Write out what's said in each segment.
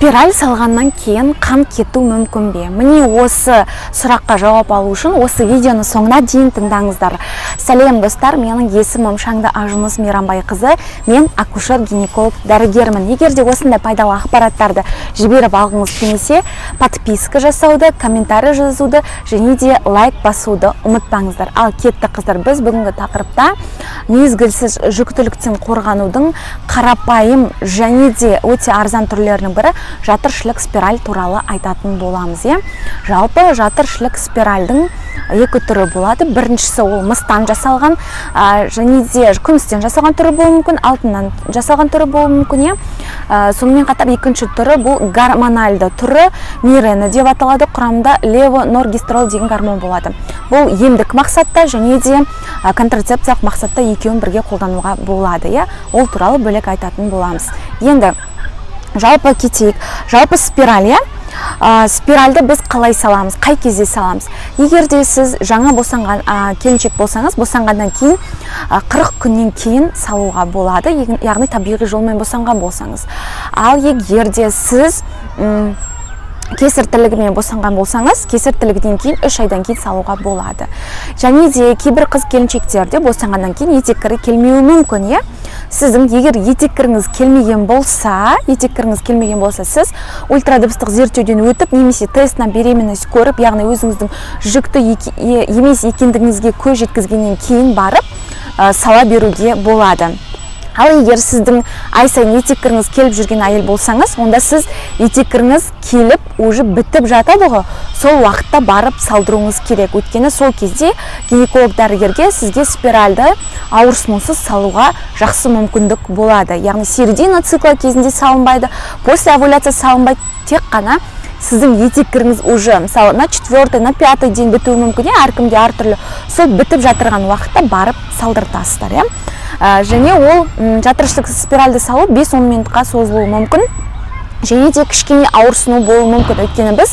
Спираль салғаннан кейін қан кету мүмкін бе? Міне, осы сұраққа жауап алу үшін осы видеоны соңына дейін тыңдаңыздар. Сәлем, достар, менің есімім Шаңды Ажыныс Мейрамбайқызы, мен акушер-гинеколог дәрігермін. Егер де осындай пайдалы ақпараттарды жіберіп алғыңыз келмесе, подписка жасауды, комментарий жазуды және де лайк басуды ұмытпаңыздар. Ал кетті, қыздар, біз бүгінгі тақырыпта мезгілсіз жүктіліктен қорғанудың қарапайым және де өте арзан түрлерінің бірі жатырішілік спираль туралы айтатын боламыз, иә. Жалпы жатырішілік спиральдың екі түрі болады. Біріншісі ол мыстан жасалған және де күмістен жасалған түрі болуы мүмкін, алтыннан жасалған түрі болуы мүмкін, иә. Сонымен қатар екінші түрі бұл гормональды түрі, Мирена деп аталады. Құрамында левоноргестрол деген гормон болады. Бұл емдік мақсатта және де контрацепциялық мақсатта екеуін бірге қолдануға болады, иә. Ол туралы бөлек айтатын боламыз. Енді жалпы кетейік. Жалпы спираль, иә. Спиральді біз қалай саламыз, қай кезде саламыз? Егер де сіз жаңа босанған келіншек болсаңыз, босанғаннан кейін 40 күннен кейін салуға болады, яғни табиғи жолмен босанған болсаңыз. Ал егер де сіз кесар тілігімен босанған болсаңыз, кесар тілігінен кейін 3 айдан кейін салуға болады. Және де кейбір қыз келіншектерде босанғаннан кейін етеккірі келмеуі мүмкін, иә. Сіздің егер етеккіріңіз келмеген болса, етеккіріңіз келмеген болса, сіз ультрадыбыстық зерттеуден өтіп немесе тест на беременность көріп, яғни өзіңіздің жүкті емес екендігіңізге көз жеткізгеннен кейін барып сала беруге болады. Ал егер сіздің ай сайын етеккіріңіз келіп жүрген әйел болсаңыз, онда сіз етеккіріңіз келіп уже бітіп жатады ғой, сол уақытта барып салдыруыңыз керек. Өйткені сол кезде гинеколог дәрігерге сізге спиральді ауырсынусыз салуға жақсы мүмкіндік болады. Яғни середина цикла кезінде салынбайды, после овуляция салынбайды, тек қана сіздің етеккіріңіз уже, мысалы, на четвертый, на пятый день бітуі мүмкін, иә, әркімде әртүрлі. Сол бітіп жатырған уақытта барып салдыртасыздар, иә. Және ол жатырішілік спиральді салу 5-10 минутқа созылуы мүмкін. Және де кішкене ауырсыну болуы мүмкін. Өйткені біз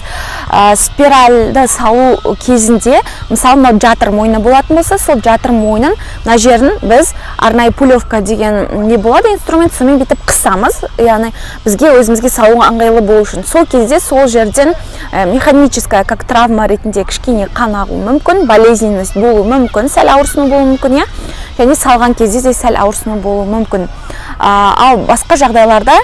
спиральді салу кезінде, мысалы, мынау жатыр мойны болатын болса, сол жатыр мойнын мына жерін біз арнайы пулевка деген не болады инструмент, сонымен бүйтіп қысамыз, яғни бізге өзімізге салуға ыңғайлы болу үшін. Сол кезде сол жерден механическая как травма ретінде кішкене қан ағуы мүмкін, болезненность болуы мүмкін, сәл ауырсыну болуы мүмкін, иә. Және салған кезде де сәл ауырсыну болуы мүмкін. Ал басқа жағдайларда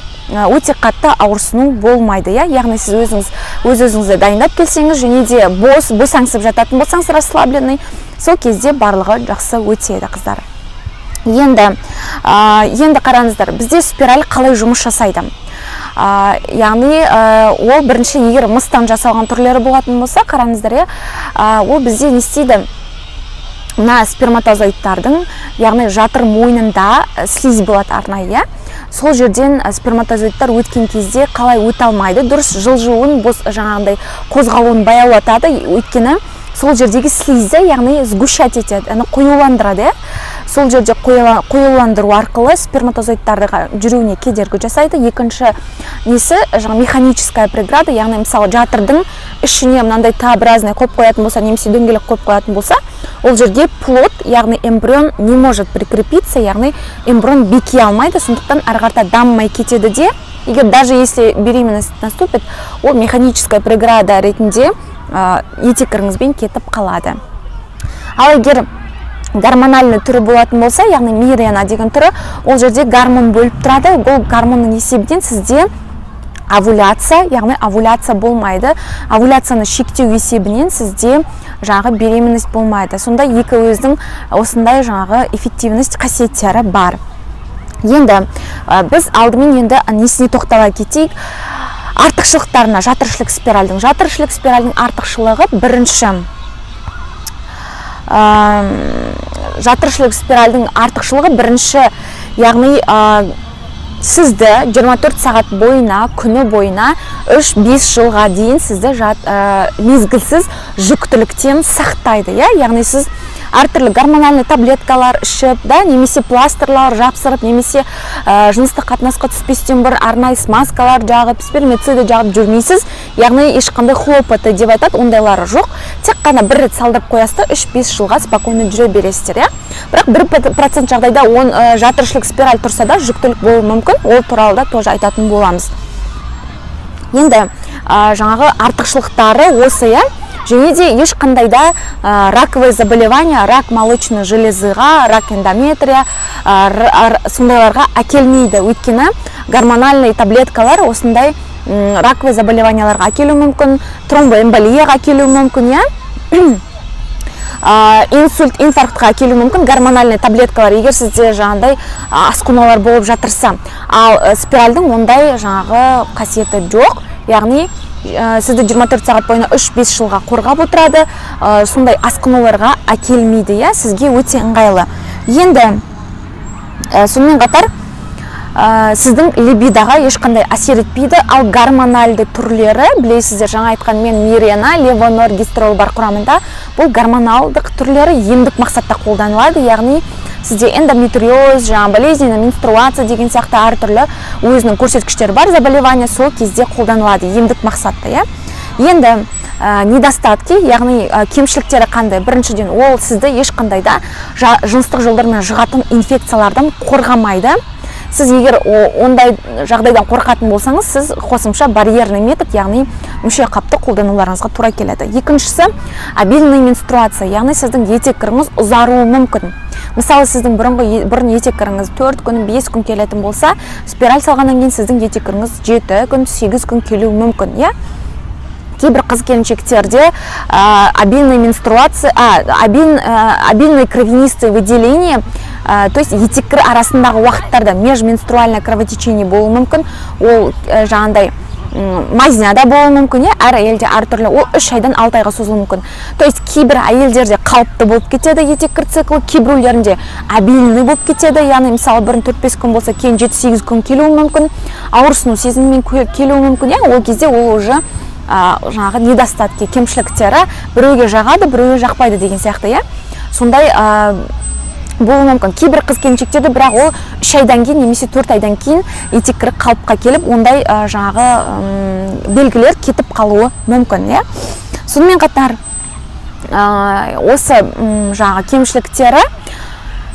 өте қатты ауырсыну болмайды, иә. Яғни сіз өзіңіз өз өзіңізді дайындап келсеңіз және де босаңсып жататын болсаңыз, расслабленный, сол кезде барлығы жақсы өтеді, қыздар. Енді қараңыздар, бізде спираль қалай жұмыс жасайды? Яғни ол бірінші, егер мыстан жасалған түрлері болатын болса, қараңыздар, иә, ол бізде не істейді? Мына сперматозоидтардың, яғни жатыр мойнында слизь болады арнайы, иә. Сол жерден сперматозоидтар өткен кезде қалай өте алмайды, дұрыс жылжуын, бос жаңағындай қозғалуын баяулатады, өйткені сол жердегі слизьді, яғни сгущать етеді, яғни қоюландырады, иә. Сол жерде қоюландыру арқылы сперматозоидтарға жүруіне кедергі жасайды. Екінші несі, жаңа механическая преграда, яғни мысалы жатырдың ішіне мынандай Т-образный қойып қоятын болса немесе дөңгелек қойып қоятын болса, ол жерге плод, яғни эмбрион не может прикрепиться, яғни эмбрион беки алмайды, сондықтан ары қарата дамымай кетеді де, егер даже если беременность наступит, ол механическая преграда ретінде етеккіріңізбен кетіп қалады. Ал егер гормональный түрі болатын болса, яғни Мирена деген түрі, ол жерде гормон бөліп тұрады. Ол гормонның есебінен сізде овуляция, яғни овуляция болмайды. Овуляцияны шектеу есебінен сізде жаңағы беременность болмайды. Сонда екі өзінің осындай жаңағы эффективность қасиеттері бар. Енді біз алдымен енді несіне тоқтала кетейік? Артықшылықтарына жатырішілік спиральдің. Жатырішілік спиральдің артықшылығы бірінші. Жатырішілік спиральдің артықшылығы бірінші, яғни сізді 24 сағат бойына, күні бойына 3-5 жылға дейін сізді мезгілсіз жүктіліктен сақтайды, иә? Яғни сіз әртүрлі гормональный таблеткалар ішіп, да, немесе пластырлар жапсырып, немесе жыныстық қатынасқа түспестен бұрын арнайы смазкалар жағып, спермициды жағып жүрмейсіз. Яғни ешқандай хлопоты деп айтады, ондайлары жоқ. Тек қана бір рет салдырып қоясыз да, 3-5 жылға спокойно жүре бересіздер, иә. Бірақ 1% жағдайда жатырішілік спираль тұрса да жүктілік болуы мүмкін. Ол туралы да тоже айтатын боламыз. Енді жаңағы артықшылықтары осы, иә. Және де ешқандай да раковое заболевание, рак молочной железыға, рак эндометрия, сондайларға әкелмейді. Өйткені гормональный таблеткалар осындай раковый заболеванияларға әкелуі мүмкін, тромбоэмболияға әкелуі мүмкін, иә. Инсульт, инфарктқа әкелуі мүмкін гормональный таблеткалар, егер сізде жаңағыдай асқынулар болып жатырса. Ал спиральдің ондай жаңағы қасиеті жоқ, яғни сізді 24 сағат бойына 3-5 жылға қорғап отырады, сондай асқынуларға әкелмейді, иә, сізге өте ыңғайлы. Енді сонымен қатар сіздің либидоға ешқандай әсер етпейді. Ал гормональды түрлері, білесіздер, жаңа айтқан мен мирена, левоноргестрол бар құрамында, бұл гормоналдық түрлері емдік мақсатта қолданылады, яғни сізде эндометриоз, жаңа болезненная менструация деген сияқты әртүрлі өзінің көрсеткіштері бар заболевание, сол кезде қолданылады емдік мақсатта, иә. Енді недостатки, яғни кемшіліктері қандай? Біріншіден, ол сізді ешқандай да жыныстық жолдармен жұғатын инфекциялардан қорғамайды. Сіз егер ондай жағдайдан қорқатын болсаңыз, сіз қосымша барьерный метод, яғни мүше қапты қолдануларыңызға тура келеді. Екіншісі, обильная менструация, яғни сіздің етеккіріңіз ұзаруы мүмкін. Мысалы, сіздің бұрын етеккіріңіз 4 күн, 5 күн келетін болса, спираль салғаннан кейін сіздің етеккіріңіз 7 күн, 8 күн келуі мүмкін, иә? Кейбір қыз келіншектерде обильная менструация, обильное кровянистое выделение, то есть етеккір арасындағы уақыттарда межменструальное кровотечение болуы мүмкін, ол жаңағындай мазня да болуы мүмкін, иә, әр әйелде әртүрлі, ол 3 айдан 6 айға созылуы мүмкін. То есть кейбір әйелдерде қалыпты болып кетеді етеккір циклі, кейбіреулерінде обильный болып кетеді, яғни мысалы бұрын 4-5 күн болса, кейін 7-8 күн келуі мүмкін, ауырсыну сезімімен келуі мүмкін, иә, ол кезде ол уже жаңағы недостатки, кемшіліктері біреуге жағады, біреуге жақпайды деген сияқты, иә, сондай болуы мүмкін. Кейбір қыз келіншектерде бірақ ол 3 айдан кейін немесе 4 айдан кейін етеккірі қалыпқа келіп, ондай жаңағы белгілер кетіп қалуы мүмкін, иә. Сонымен қатар осы жаңағы кемшіліктері,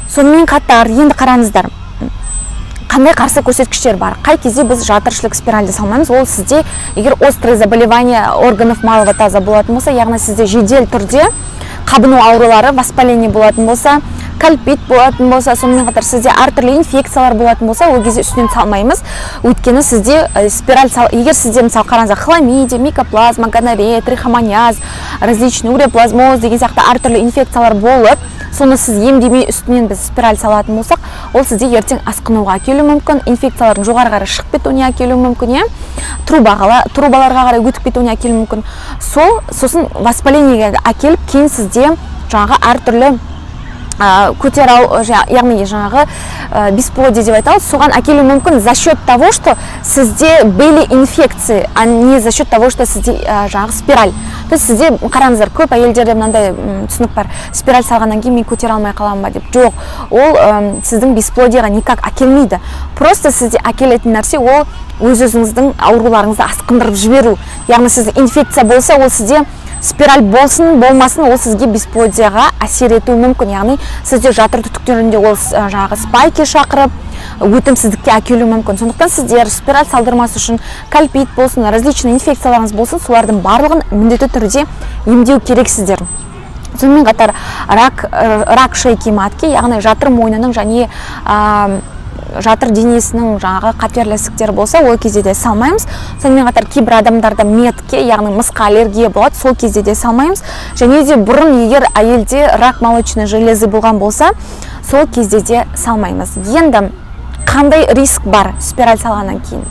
сонымен қатар енді қараңыздар, қандай қарсы көрсеткіштер бар? Қай кезде біз жатыршілік спиральді салмаймыз? Ол сізде егер острое заболевание органов малого таза болатын болса, яғни сізде жедел түрде қабыну аурулары, воспаление болатын болса, кольпит болатын болса, сонымен қатар сізде әртүрлі инфекциялар болатын болса, ол кезде үстінен салмаймыз. Өйткені сізде спираль егер сізде мысалы қараңыздар, хламидия, микоплазма, гонорея, трихомониаз, различный уреаплазмоз деген сияқты әртүрлі инфекциялар болып, соны сіз емдемей үстінен біз спираль салатын болсақ, ол сізде ертең асқынуға әкелуі мүмкін, инфекциялардың жоғары қарай шығып кетуіне әкелуі мүмкін, иә, трубаларға қарай өтіп кетуіне әкелуі мүмкін. Сосын воспалениеге әкеліп, кейін сізде жаңағы әртүрлі яғни жаңағы бесплодие деп айтамыз, соған әкелуі мүмкін за счет того, что сізде были инфекции, а не за счет того, что сізде жаңағы спираль. То есть сізде, қараңыздар, көп әйелдерде мынандай түсінік бар, спираль салғаннан кейін мен көтере алмай қаламын ба деп. Жоқ, ол сіздің бесплодиеға никак әкелмейді. Просто сізде әкелетін нәрсе ол өз-өзіңіздің ауруларыңызды асқындырып жіберу. Яғни сізде инфекция болса, ол сізде спираль болсын, болмасын, ол сізге бесплодияға әсер етуі мүмкін. Яғни сізде жатыр түтіктерінде ол жаңағы спайки шақырып, өтімсіздікке әкелуі мүмкін. Сондықтан сіздер спираль салдырмас үшін кольпит болсын, различный инфекцияларыңыз болсын, солардың барлығын міндетті түрде емдеу керексіздер. Сонымен қатар рак шейки матки, яғни жатыр мойнының және жатыр денесінің жаңағы қатерлі ісіктері болса, ол кезде де салмаймыз. Сонымен қатар кейбір адамдарда метке, яғни мысқа аллергия болады, сол кезде де салмаймыз. Және де бұрын егер әйелде рак молочной железы болған болса, сол кезде де салмаймыз. Енді қандай риск бар спираль салғаннан кейін?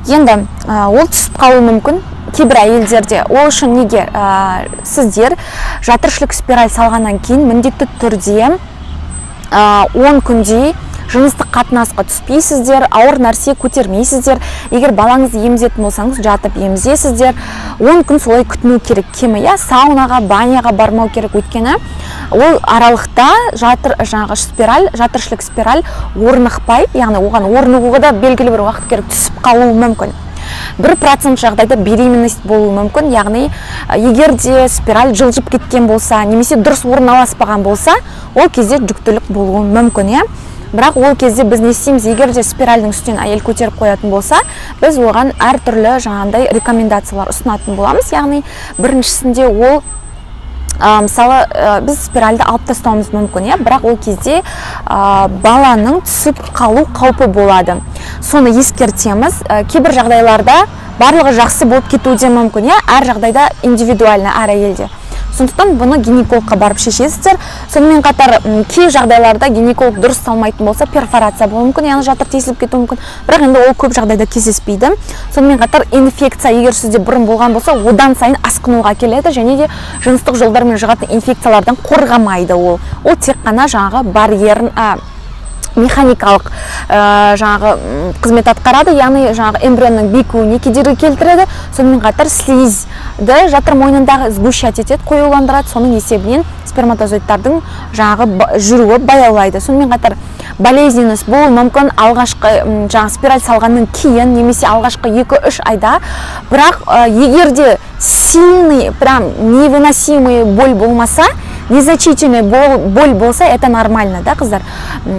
Енді ол түсіп қалуы мүмкін кейбір әйелдерде. Ол үшін неге сіздер жатыршілік спираль салғаннан кейін міндетті түрде 10 күндей жыныстық қатынасқа түспейсіздер, ауыр нәрсе көтермейсіздер. Егер балаңызды емізетін болсаңыз, жатып емізесіздер. 10 күн солай күтіну керек кемі, иә, саунаға, баняға бармау керек, өйткені ол аралықта жаңағы спираль, жатыршілік спираль орнықпай, яғни оған орнығуға да белгілі бір уақыт керек, түсіп қалуы мүмкін. 1% жағдайда беременность болуы мүмкін, яғни егер де спираль жылжып кеткен болса, немесе дұрыс орналаспаған болса, ол кезде жүктілік болуы мүмкін, иә. Бірақ ол кезде біз не істейміз? Егер де спиральдің үстінен әйел көтеріп қоятын болса, біз оған әртүрлі жаңағындай рекомендациялар ұсынатын боламыз. Яғни біріншісінде ол мысалы, біз спиральді алып тастауымыз мүмкін, иә, бірақ ол кезде баланың түсіп қалу қаупі болады. Соны ескертеміз. Кейбір жағдайларда барлығы жақсы болып кетуі де мүмкін, иә, әр жағдайда индивидуально әр әйелде. Сондықтан бұны гинекологқа барып шешесіздер. Сонымен қатар кей жағдайларда гинеколог дұрыс салмайтын болса, перфорация болуы мүмкін, яғни жатыр тесіліп кетуі мүмкін. Бірақ енді ол көп жағдайда кездеспейді. Сонымен қатар инфекция, егер сізде бұрын болған болса, одан сайын асқынуға келеді және де жыныстық жолдармен жұғатын инфекциялардан қорғамайды ол. Ол тек қана жаңағы барьерін, механикалық жаңағы қызмет атқарады, яғни жаңағы эмбрионның бекуіне кедергі келтіреді. Сонымен қатар слизьді жатыр мойнындағы сгущать етеді, қоюландырады, соның есебінен сперматозоидтардың жаңағы жүруі баяулайды. Сонымен қатар болезненность болуы мүмкін алғашқы жаңағы спираль салғаннан кейін немесе алғашқы 2-3 айда. Бірақ егер де сильный, прям невыносимый боль болмаса, незначительный боль болса, это нормально, да, қыздар?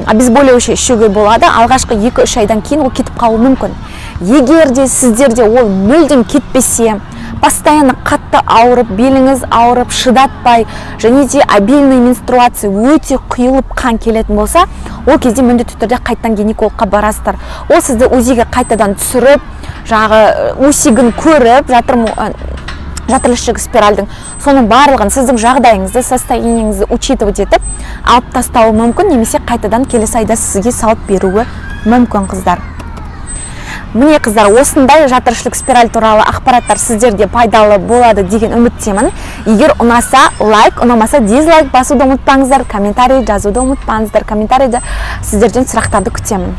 Обезболивающий ішуге болады. Алғашқы 2-3 айдан кейін ол кетіп қалуы мүмкін. Егер де сіздерде ол мүлдем кетпесе, постоянно қатты ауырып, беліңіз ауырып, шыдатпай, және де обильный менструация, өте құйылып қан келетін болса, ол кезде міндетті түрде қайтадан гинекологқа барасыздар. Ол сізді УЗИ-ге қайтадан түсіріп, жаңағы усигін көріп, жатыр ішегі спиральдің, соның барлығын сіздің жағдайыңызды, состояниеңізді учитывать етіп алып тастауы мүмкін, немесе қайтадан келесі айда сізге салып беруі мүмкін, қыздар. Міне, қыздар, осындай жатырішілік спираль туралы ақпараттар сіздерге пайдалы болады деген үміттемін. Егер ұнаса лайк, ұнамаса дизлайк басуды ұмытпаңыздар, комментарий жазуды ұмытпаңыздар. Комментарийде сіздерден сұрақтарды күтемін.